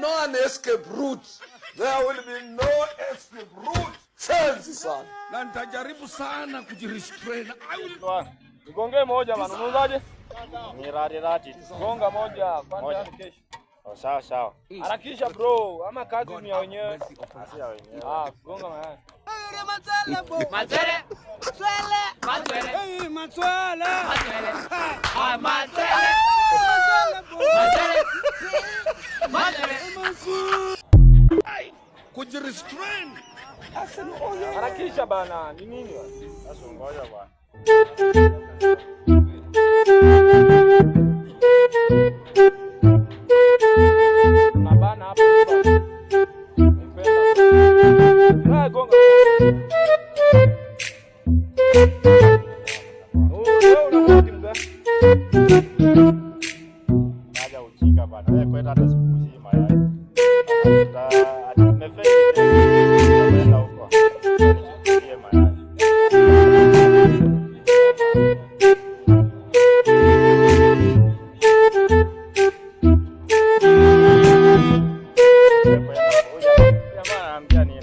no an escape route. There will be no escape route. Chenzi sana. Na nitajaribu sana kujirestrain. I will Nigonge moja bana, unauzaje? Ni rari rati. Gonga moja, Moja. kwanza kesho. Oh, sawa sawa. Harakisha bro, ama kazi ni ya wenyewe. Si ya wenyewe. Ah, gonga mayai. Matswele. Matswele. Matswele. Ah, Matswele. Matswele. Matswele. Kujirestrain. Harakisha bana, ni nini bana? Sasa ngoja bwana. Na bana hapo. Nipenda. Ah, gonga. Oh, wewe unakuwa timu gani? Kaja ujinga bwana. Wewe kwenda hata siku hii mayai. Ati tumefeli. Kwenda huko. Nichukulie mayai. Wewe kwenda huko. Jamaa anaambia nini?